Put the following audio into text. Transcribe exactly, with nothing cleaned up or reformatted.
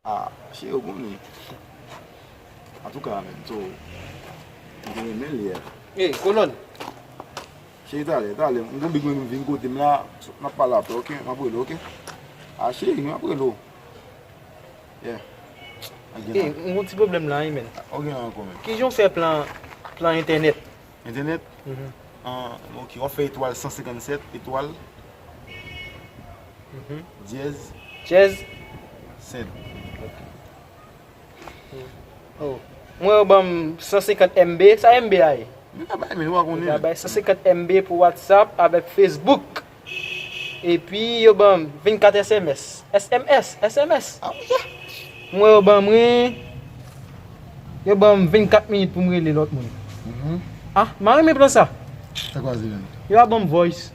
Ah, cheri, ou konnen. Antouka, men, so, m te renmen l yè. Ey, kolòn. Cheri, talè, talè, m gon big mwen m vin kote m la, n ap pale apre, oke? M ap rele, oke? Ah, cheri, m ap rele w. Yeah. Ak gen Ey, m gon ti pwoblèm la, wi, men. Ok, ankò, men. Kijan w fè plan, plan entènèt? Entènèt? Mhm. Ah, ok, w ap fè etwal san senkannsèt, etwal, Mhm. dyèz, Chèz? sèt. Oh. Mwen yo ban m san senkant M B, sa M B a ye? Men ka bay, men ou pa Yo konnen. bay san senkant M B pou WhatsApp avèk Facebook. Epi yo ban m vennkat S M S. S M S, S M S. Ah, wi, yeah. Mwen yo ban mwen, yo ban m vennkat minit pou m rele lòt moun. Mhm. Ah, m a renmen plan sa. Sa kwaze menm. Yo a ban m voice.